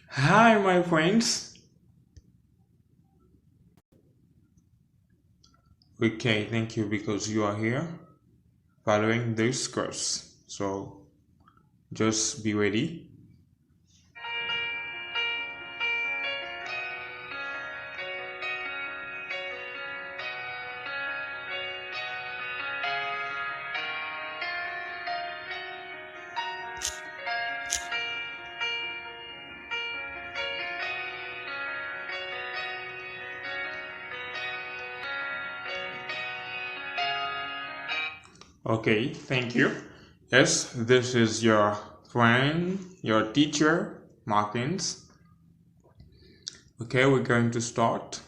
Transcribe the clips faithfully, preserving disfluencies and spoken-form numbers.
Hi, my friends. Okay, thank you because you are here following this course. So just be ready. Okay, thank you. Yes, this is your friend, your teacher, Martins. Okay, we're going to start.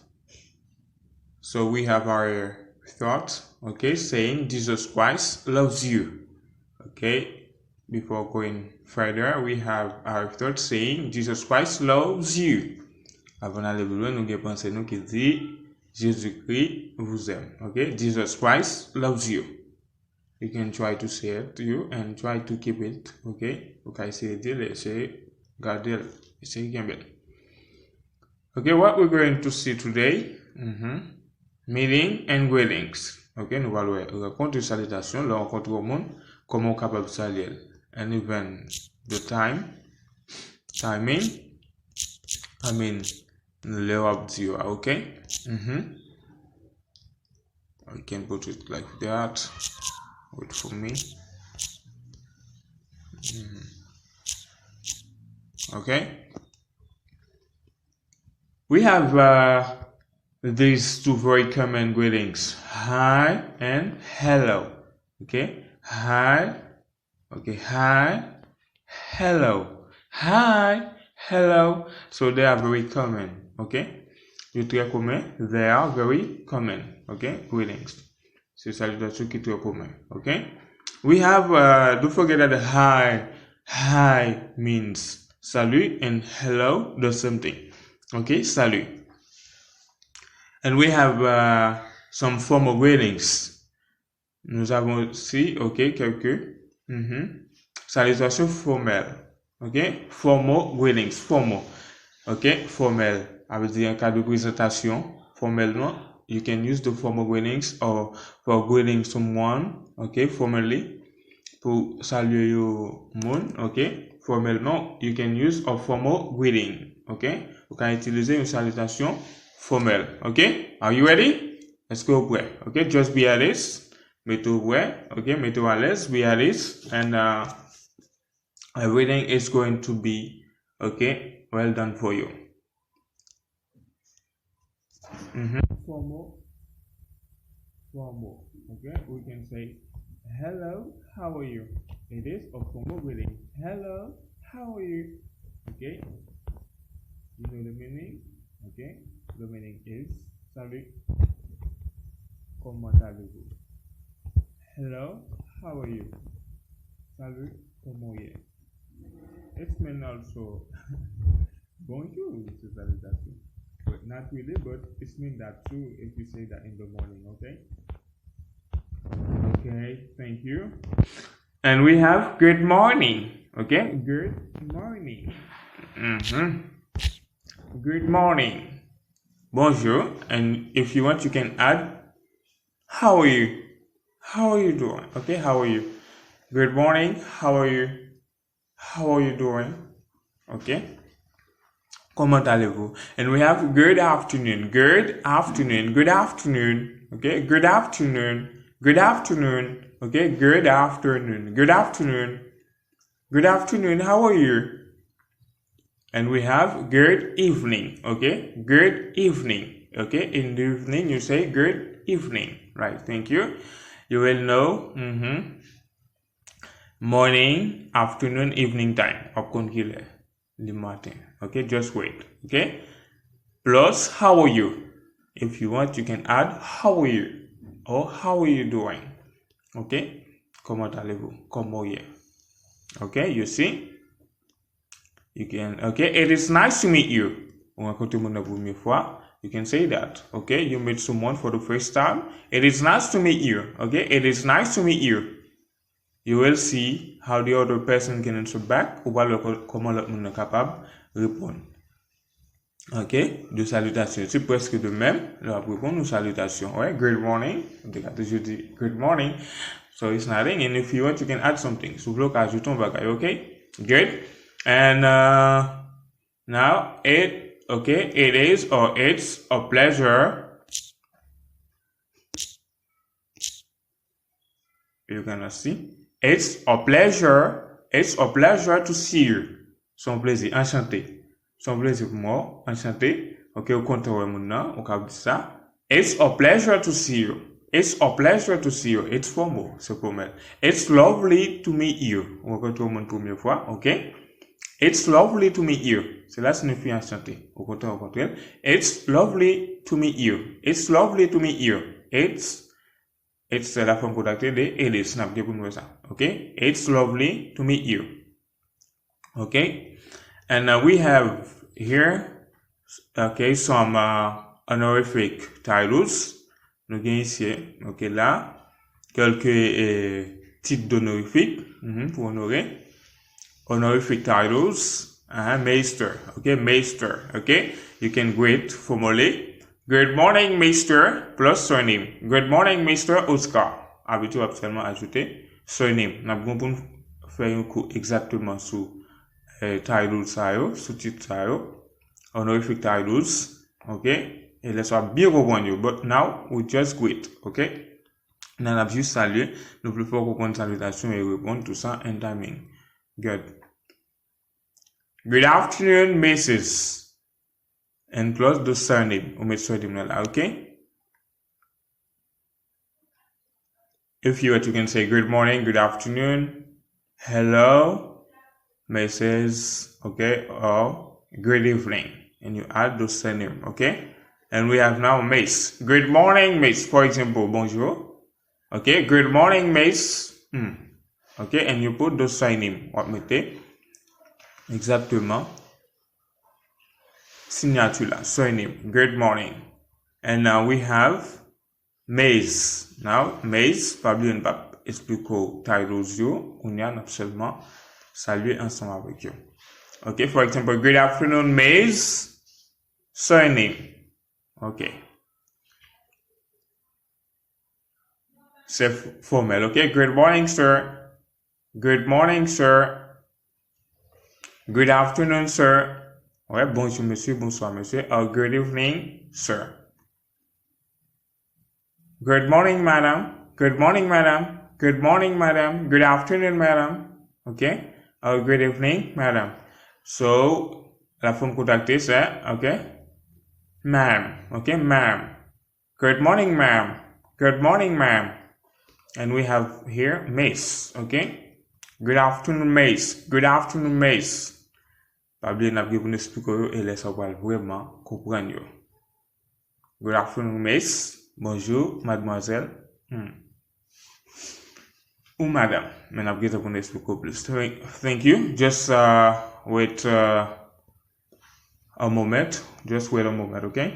So we have our thought, okay, saying Jesus Christ loves you. Okay, before going further, we have our thought saying Jesus Christ loves you. Avan n ale pi lwen, nou gen panse nou ki di Jezikri vous aime. Okay, Jesus Christ loves you. You can try to say it to you and try to keep it, okay? Ou ka eseye di l, eseye gade l, eseye kenbe l. Okay, what we're going to see today? Mhm. Meeting and greetings. Okay, nou pral wè rankont e salitasyon, lè w rankontre yon moun, kòman w kapab salye l. And even the time, timing, I mean, lè w ap di yo a, okay? Mhm. I can put it like that. Wait for me. Mhm. Okay. We have uh, these two very common greetings, hi and hello. Okay. Hi. Okay. Hi. Hello. Hi. Hello. So they are very common. Okay. Yo trè komen. They are very common. Okay. Greetings. Se salitasyon ki trè komen. Okay. We have, uh, don't forget that hi, hi means salut and hello the same thing. Okay, salut. And we have uh, some formal greetings. Nous avons aussi, okay, quelques mhm, salutations formelles. Okay, formal greetings, formal. Okay, formèl. A vle di an kad de prezantasyon, fòmèlman, you can use the formal greetings or for greeting someone, okay, formally. Pou salye yo moun, okay, fòmèlman, you can use a formal greeting, okay. Ou ka itilize yon salitasyon fòmèl, okay. Are you ready? Èske w prè? Okay, just be at ease. Mete w prè, okay, mete w alèz, be at ease, and uh, everything is going to be, okay, well done for you. Mhm. Formal, formal. Okay, we can say, "Hello, how are you?" It is a formal greeting. "Hello, how are you?" Okay, you know the meaning? Okay, the meaning is, "Salut, comment allez-vous?" "Hello, how are you?" Salut, comment are you? It's mean also bonjour, se salitasyon. But not really, but it's mean that too if you say that in the morning, okay? Okay, thank you. And we have good morning, okay? Good morning. Mhm. Good morning. Bonjour. And if you want, you can add, "How are you? How are you doing?" Okay, how are you? Good morning. How are you? How are you doing? Okay. Comment allez-vous? And we have good afternoon. Good afternoon. Good afternoon. Okay. Good afternoon. Good afternoon. Okay. Good afternoon. Good afternoon. Good afternoon. How are you? And we have good evening. Okay. Good evening. Okay. In the evening, you say good evening. Right. Thank you. You will know. Mm-hmm. Morning, afternoon, evening time. W ap konn kilè. Li maten. Okay, just wait. Okay? Plus, how are you? If you want, you can add, "How are you?" Or, "How are you doing?" Okay? Comment allez-vous? Comment vous? Okay, you see? You can, okay, it is nice to meet you. Ou rankontre moun nan premye fwa. You can say that. Okay, you meet someone for the first time. It is nice to meet you. Okay, it is nice to meet you. You will see how the other person can answer back. Ou pral wè kò- kòman lòt moun nan kapab reponn. Ok, de salitasyon. Se prèske de menm lè w ap reponn yon salitasyon. Wè, good morning. Ou te ka toujou di good morning. So it's nothing. And if you want, you can add something. Si w vle, w ka ajoute yon bagay, ok? Good. And uh, now, it, ok, it is or it's a pleasure. You're gonna see. It's a pleasure. It's a pleasure to see you. Se yon plezi. Anchante. Se yon plezi pou mwen. Anchante. Ok, ou kontan wè moun nan. Ou ka di sa. It's a pleasure to see you. It's a pleasure to see you. It's formal. Se fòmèl. It's lovely to meet you. Ou rankontre yon moun premye fwa. Ok. It's lovely to meet you. Cela signifie enchanté. Au contraire, au contraire. It's lovely to meet you. It's lovely to meet you. It's, it's la forme contractée de it is. N ap gen pou nou wè sa. Ok? It's lovely to meet you. Ok? And uh, we have here, ok, some uh, honorific titles. Nou gen isi, ok, la, kèlke eh, tit onorifik mhm, pou onore. Honorific titles, uh, Meister, ok, Meister, ok. You can greet formally. Good morning, Meister, plus surname. Good morning, Meister Oscar. Abitye w ap sèlman ajoute surname. N ap gen pou n fè yon kou egzakteman sou eh, title sa yo, sou tit sa yo. Honorific titles, ok? E lè sa w ap byen konprann yo. But now, we just greet, ok? Nan n ap jis salye, nou vle fè w konprann salitasyon e reponn, tou sa, and timing. Good. Good afternoon, Missus And plus the surname. Ou met surname nan la, ok? If you want, you can say good morning, good afternoon, hello, Missus, okay, or good evening. And you add the surname, okay? And we have now Miss. Good morning, Miss. For example, bonjour. Okay, good morning, Miss. Hmm. Okay, and you put the surname. W ap mete exactement signature la, surname. Good morning. And now we have Miss. Now, Miss, pa bliye n p ap esplike w titles yo. Kounye a, n ap sèlman salye ansanm avèk yo. Ok, for example, good afternoon, Miss. Surname. Ok. Se f- fòmèl, ok? Good morning, sir. Good morning, sir. Good afternoon, sir. Wè, bonjou, mesye, bonswa, mesye. Or good evening, sir. Good morning, madam. Good morning, madam. Good morning, madam. Good afternoon, madam. Ok? Or good evening, madam. So, la forme contractée, c'est, ok? Ma'am. Ok, ma'am. Good morning, ma'am. Good morning, ma'am. And we have here Miss, ok? Good afternoon, Miss. Good afternoon, Miss. Pa bliye n ap gen pou n esplike yo e lè sa w pral vrèman konprann yo. Good afternoon, Miss. Bonjou, madmwazèl. Hmm. Ou madam. Men n ap gen tan pou n esplike w plis. Thank- Thank you. Just uh, wait uh, a moment. Just wait a moment, okay?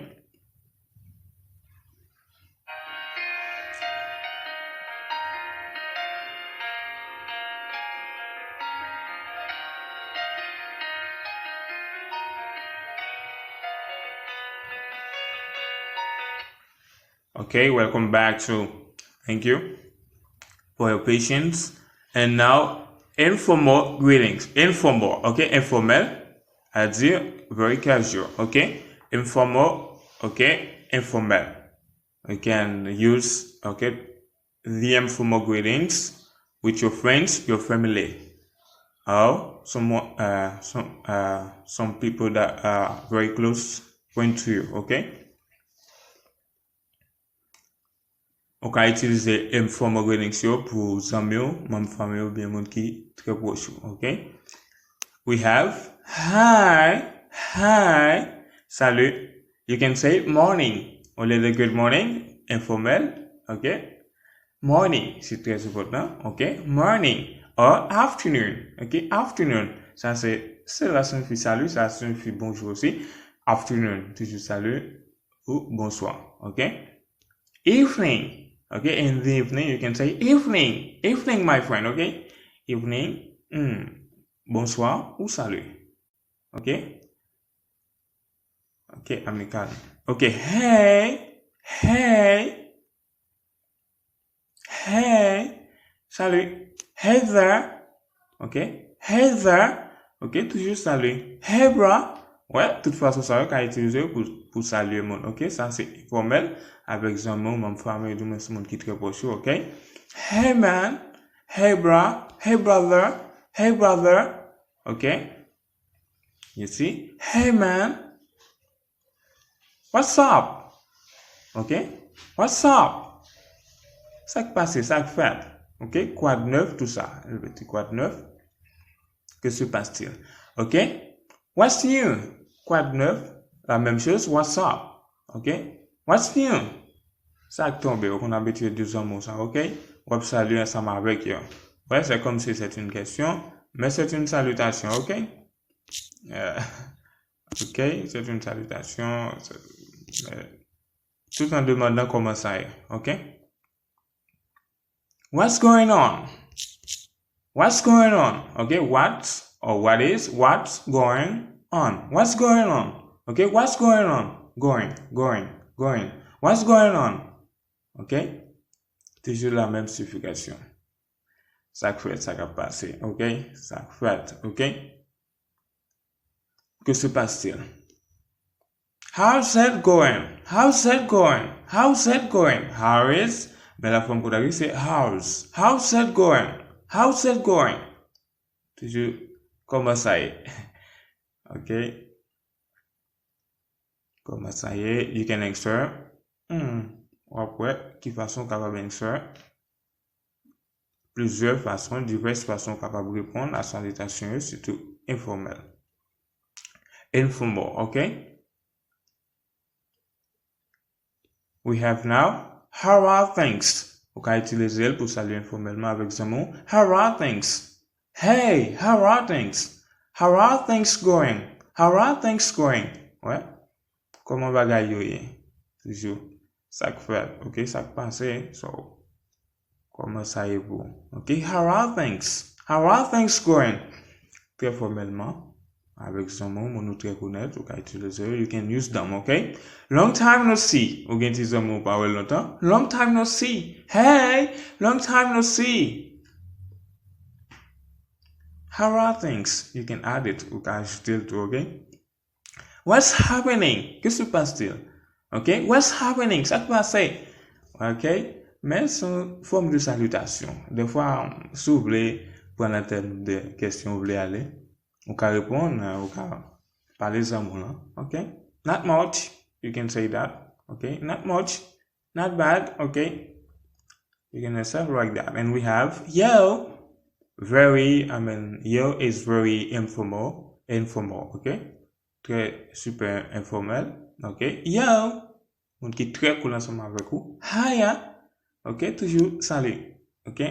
Okay, welcome back to. Thank you for your patience. And now, informal greetings. Informal, okay, informel. A di very casual, okay? Informal, okay, informel. You can use, okay, the informal greetings with your friends, your family, or someone, uh, some, uh, some people that are very close friend to you, okay? Ou ka itilize informal greetings yo pou zanmi w, manm fanmi w, oubyen moun ki trè pwòch ou, ok? We have hi, hi, salut. You can say morning. Olye de good morning, informel, ok? Morning, se trè enpòtan, ok? Morning or afternoon, ok? Afternoon, sa se, se la siyifi salut, sa siyifi bonjou osi. Afternoon, toujou salut. ou bonswa. Ok? Evening. Ok? In the evening, you can say evening. Evening, my friend. Ok? Evening. Hmm. Bonswa ou salut. Ok? Ok, amical. Ok, hey, hey, hey, salut. Hey there. Ok, hey there. Ok, toujou salut. Hey bro. Wè, tout fason sa yo ka itilize pou, pou salye moun. Ok, sa se enfòmèl avèk zanmi w, manm fanmi, du moins moun ki trè pwòch ou. Ok, hey man, hey bro, hey brother, hey brother. Ok, you see? Hey man, what's up? Ok, what's up? Sa k pase, sa k fèt? Ok, quoi de neuf, tout sa. Repete, quoi de neuf? Que se passe-t-il? Ok, what's new? Quoi de neuf? La même chose, what's up? Ok, what's new? Sa k tonbe, ou konn abitye di zanmi w sa, ok? W ap salye ansanm avèk yo. Wè, c'est comme si c'est une question, mais c'est une salutation, ok? Euh, ok, c'est une salutation, c'est- euh, tout en demandant comment ça est, ok? What's going on? What's going on? Ok, what or what is, what's going on? What's going on? Ok, what's going on? Going, going, going. What's going on? Ok? Toujou la menm sifikasyon. Sa k fèt, sa k ap pase, ok? Sa k fèt, ok? Que se passe-t-il? How's that going? How's that going? How's that going? How is, men la fòm kout a ri se how's. How's that going? How's that going? Toujou, comment ça est? Ok. Comment ça est? You can answer. Hmm. W ap wè ki fason w kapab answer. Plizyè fason, divès fason w kapab reponn a salitasyon yo, sitou enfòmèl. Informal, ok? We have now, how are things? Ou ka itilize l pou salye enfòmèlman avèk zanmi w. How are things? Hey, how are things? How are things going? How are things going? Wè. Kòman bagay yo ye? Toujou. Sa k fèt, ok? Sa k pase? So, kòman sa ye pou ou? Ok, how are things? How are things going? Trè fòmèlman, avèk zanmi w, moun ou trè konèt, ou ka itilize yo. You can use them, ok? Long time no see. Ou gen ti zanmi w pa wè l lontan. Long time no see. Hey, long time no see. How are things? You can add it. Ou ka ajoute l tou, ok? What's happening? Que se passe-t-il? Ok? What's happening? Sa k pase? Ok? Men se yon fòm de salitasyon. Defwa, si w vle pran nan tèm de kèsyon w vle ale, ou ka reponn, ou ka pale zanmi w lan. Ok? Not much. You can say that. Ok? Not much. Not bad. Ok? You can say like that. And we have yo. Very, I mean, yo is very informal. Informal. Ok? Trè, super enfòmèl. Ok? Yo. Moun ki trè cool ansanm avèk ou. Hiya. Ok? Toujou salye. Ok?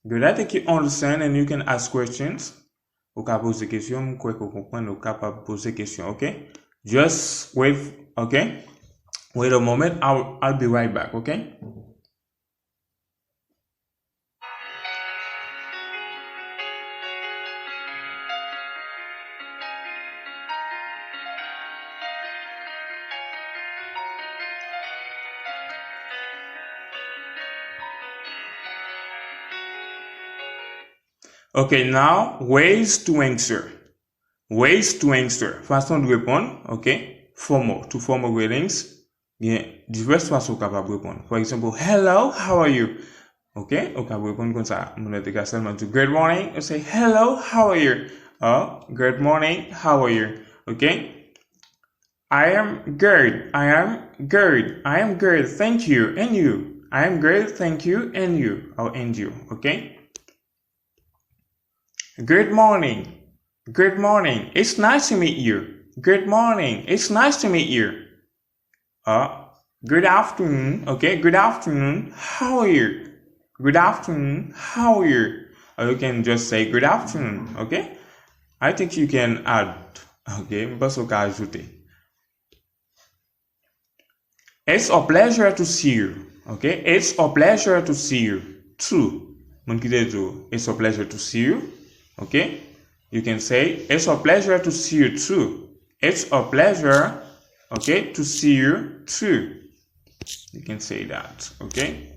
Good. I think you understand and you can ask questions. Ou ka poze kesyon, m kwè ke w konprann, ou kapab poze kesyon, ok? Just wait, ok? Wait a moment, I'll, I'll be right back, ok? Ok, now, ways to answer. Ways to answer. Fason de reponn, ok? Formal, to formal greetings. Gen divès fason w kapab reponn. For example, hello, how are you? Ok? Ou ka reponn konsa. Moun nan te ka sèlman di, good morning, ou say, hello, how are you? Or, good morning, how are you? Ok? I am good. I am good. I am good. Thank you. And you? I am good. Thank you. And you? Or and you? Ok? Good morning. Good morning. It's nice to meet you. Good morning. It's nice to meet you. Uh, good afternoon. Okay, good afternoon. How are you? Good afternoon. How are you? Or you can just say good afternoon. Okay? I think you can add. Okay, m panse w ka ajoute. It's a pleasure to see you. Okay? It's a pleasure to see you too. Moun ki te di w, it's a pleasure to see you. Okay? You can say, it's a pleasure to see you too. It's a pleasure, okay, to see you too. You can say that, okay?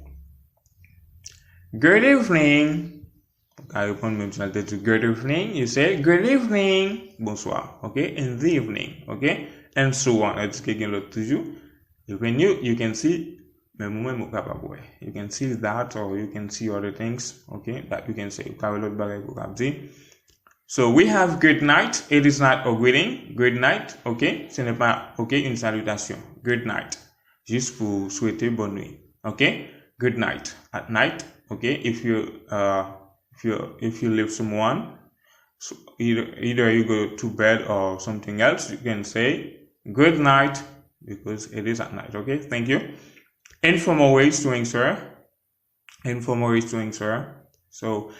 Good evening. Ou ka reponn menm jan l te di good evening, you say good evening, bonsoir, okay? In the evening, okay? And so on. Èske gen lòt toujou? Even you, you can see, menm ou menm ou kapab wè. You can see that or you can see other things, okay? That you can say. Ou ka wè lòt bagay ke w kab di. So we have good night. It is not a greeting. Good night, okay? Ce n'est pas, okay, une salutation. Good night. Jis pou swete bonne nuit. Okay? Good night. At night, okay? If you uh if you if you leave someone, so either either you go to bed or something else, you can say good night because it is at night. Okay? Thank you. Informal ways to answer. Informal ways to answer. So,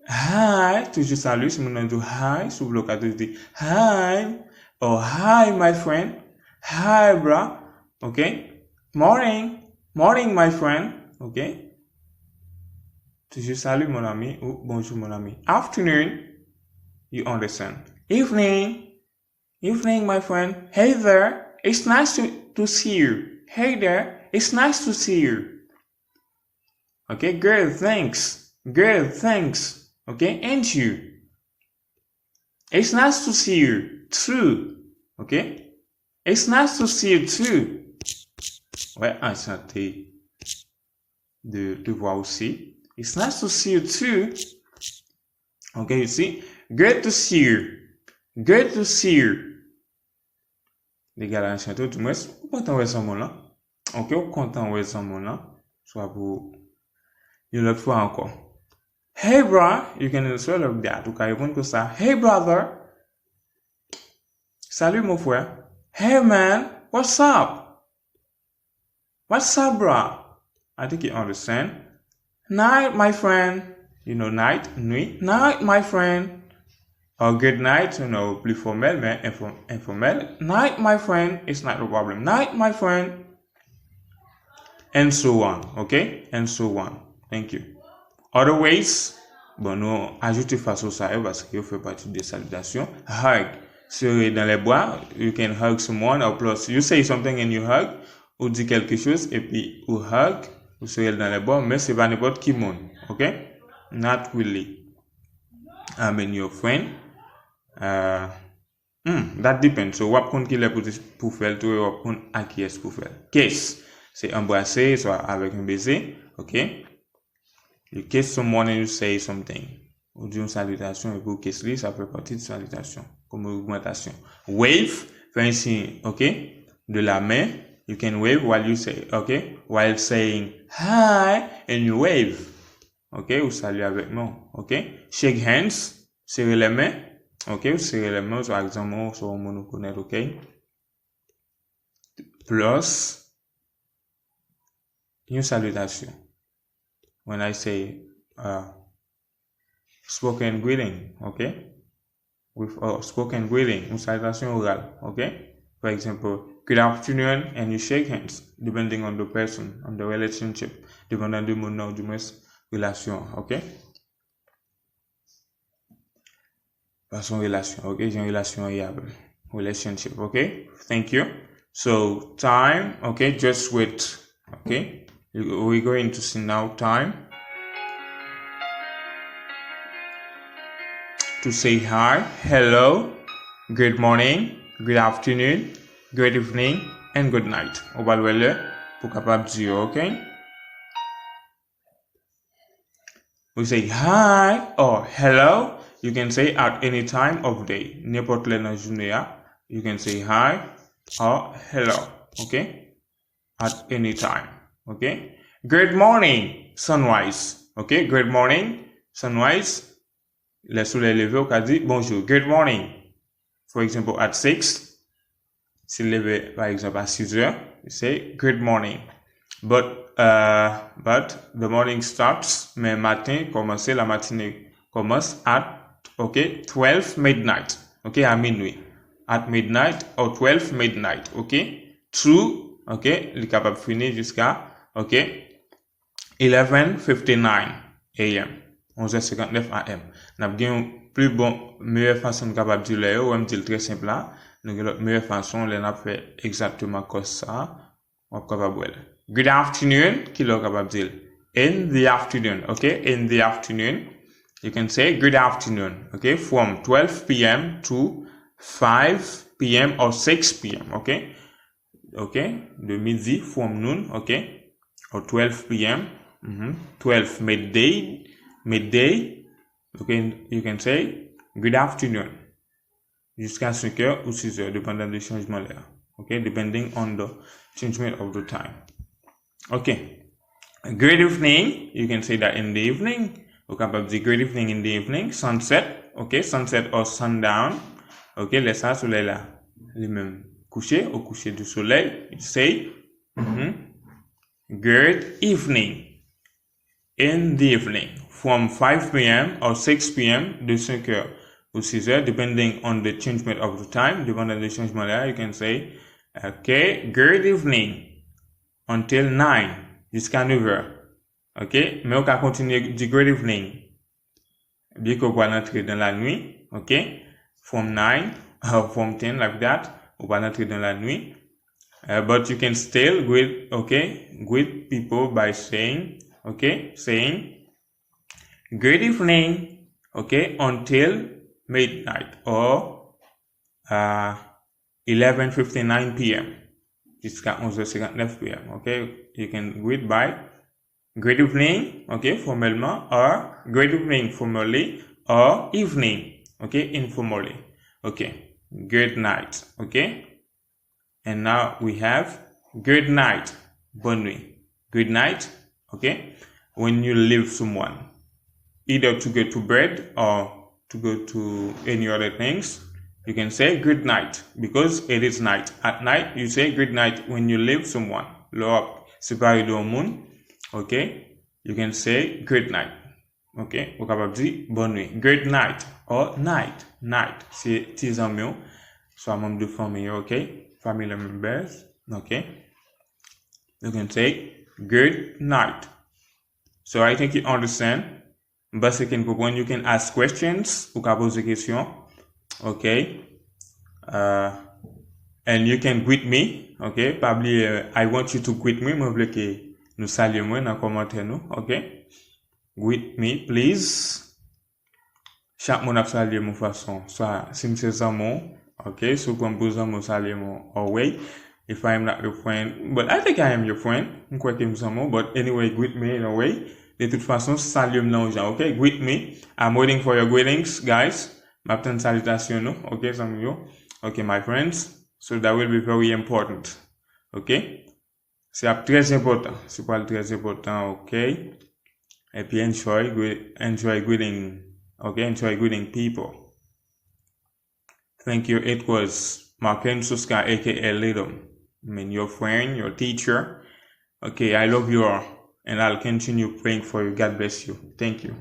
hi, toujou salut, si moun nan di w hi, si w vle w ka toujou di hi, or hi my friend, hi bra, okay? Morning, morning my friend, okay? Toujou salut mon ami ou bonjour mon ami. Afternoon, you understand. Evening, evening my friend. Hey there, it's nice to, to see you. Hey there, it's nice to see you. Okay, good, thanks. Good, thanks. Okay, and you? It's nice to see you too. Okay? It's nice to see you too. Ouais, enchanté de te voir aussi. It's nice to see you too. Okay, you see? Good to see you. Good to see you. Legal enchanté, ou di mwens, ou kontan wè zanmi w lan. Okay, ou kontan wè zanmi w lan. Swa pou yon lòt fwa ankò. Hey bra, you can answer like that. Ou ka reponn konsa. Hey brother. Salut mon frère. Hey man, what's up? What's up, bra? I think you understand. Night, my friend. You know, night, nuit. Night, my friend. Or good night, you know, plus formel, mais info- informel. Night, my friend. It's not a problem. Night, my friend. And so on, okay? And so on. Thank you. Other ways, bon, nou ajoute fason sa yo paske yo fè pati de salitasyon. Hug, serrer dans les bras. You can hug someone, or plus, you say something and you hug. Ou di quelque chose, epi ou hug, ou serrer dans les bras, men se pa nenpòt ki moun, okay? Not really. I mean your friend. Uh, hmm, that depends. So, w ap konn ki lè pou, pou fè l tou, e w ap konn a kiyès pou fè l. Kiss, se anbrase, swa avèk yon beze, okay? You kiss someone and you say something. Ou di yon salitasyon epi ou kiss li, sa fè pati de salitasyon, kòm ogmantasyon. Wave, fè yon siy, okay, de la main. You can wave while you say, okay, while saying hi and you wave. Okay, ou salye avèk men w, okay? Shake hands, sere lè men, okay, ou sere lè men w, swa ak zanmi w, swa yon moun ou konèt, okay? Plus, yon salitasyon. When I say uh, spoken greeting, okay? With a spoken greeting, yon salitasyon oral, okay? For example, good afternoon and you shake hands, depending on the person, on the relationship, depandan de moun nan, ou di mwens relasyon an, okay? Paske yon relasyon, okay? Jan relasyon an ye avè l. Relationship, okay? Thank you. So, time, okay? Just wait, okay? We're going to see now time. To say hi, hello, good morning, good afternoon, good evening, and good night. Ou pral wè lè pou kapab di yo, okay? We say hi or hello. You can say at any time of day. Nenpòt lè nan jounen an, you can say hi or hello. Okay? At any time. Okay? Good morning, sunrise. Okay? Good morning, sunrise. Lè solèy leve, ou ka di bonjou. Good morning. For example, at six, si l leve, pa egzanp, a sis è, you say good morning. But, uh, but the morning starts, men maten kòmanse, la matinée commence at, okay, twelve midnight, okay, à minuit. At midnight or twelve midnight, okay? Two ok, li kapab fini jiska, ok, eleven fifty-nine a m, onzè senkantnèf a m. N ap gen yon pli bon, meyè fason n kapab di lè yo, wè m di l trè senp la, nou gen lòt meyè fason lè n ap fè egzakteman kòs sa, w ap kapab wè l. Good afternoon, ki lè w kapab di l? In the afternoon, ok? In the afternoon, you can say good afternoon, ok? From twelve p m to five p m or six p m, ok? Ok? De midi, from noon, ok? Or twelve p m, mhm, twelve midday, midday, ok? You can say good afternoon. Jiska senkè ou sizè, depandan de chanjman lè a. Ok? Depending on the changement of the time. Ok. Good evening, you can say that in the evening. Ou kapab di good evening in the evening. Sunset, ok? Sunset or sundown. Ok, lè sa, solèy la, li menm kouche, au coucher du soleil. You say, mhm, good evening in the evening, from five p m or six p m, de senkè ou sizè, depending on the changement of the time, depandan de chanjman lè a, you can say, ok, good evening until nine, jiska nevè. Ok, men ou ka kontinye di good evening, byen ke ou pral antre dan la nuit, ok, from nine, uh, from ten, like that, ou pral antre dan la nuit. Uh, but you can still greet, ok, greet people by saying, ok, saying, good evening, ok, until midnight or uh, eleven fifty-nine p m, jiska onzè senkantnèf p m, ok? You can greet by good evening, ok, fòmèlman, or good evening formally, or evening, ok, informally, ok? Good night, ok? And now we have good night, bonne nuit. Good night, ok? When you leave someone, either to go to bed or to go to any other things, you can say good night because it is night. At night, you say good night when you leave someone. Lè w ap separe de yon moun, ok? You can say good night. Ok? Ou kapab di bonne nuit. Good night or night. Night. Se ti zanmi w, swa manm de fanmi yo, ok? Family members, ok? You can say good night. So I think you understand. M panse ke n konprann. You can ask questions. Ou ka poze kesyon. Ok? Uh, and you can greet me. Ok? Pa bliye, I want you to greet me. Mwen vle ke nou salye mwen nan kòmantè nou. Ok? Greet me, please. Chak moun ap salye m yon fason. Swa, si m se zanmi w, ok? Si w pran m pou zanmi w, salye m yon way. If I am not your friend, but I think I am your friend. M kwè ke m zanmi w, but anyway, greet me in a way. De tout fason, salye m nan yon jan, ok? Greet me. I'm waiting for your greetings, guys. M ap tann salitasyon nou, ok, zanmi yo? Ok, my friends. So that will be very important, ok? Se ap trè enpòtan. Se pral trè enpòtan, ok? Epi enjoy, gre- enjoy greeting, ok? Enjoy greeting people. Thank you. It was Marquinhos Oscar, A K A Lidom. I mean, your friend, your teacher. Okay, I love you all, and I'll continue praying for you. God bless you. Thank you.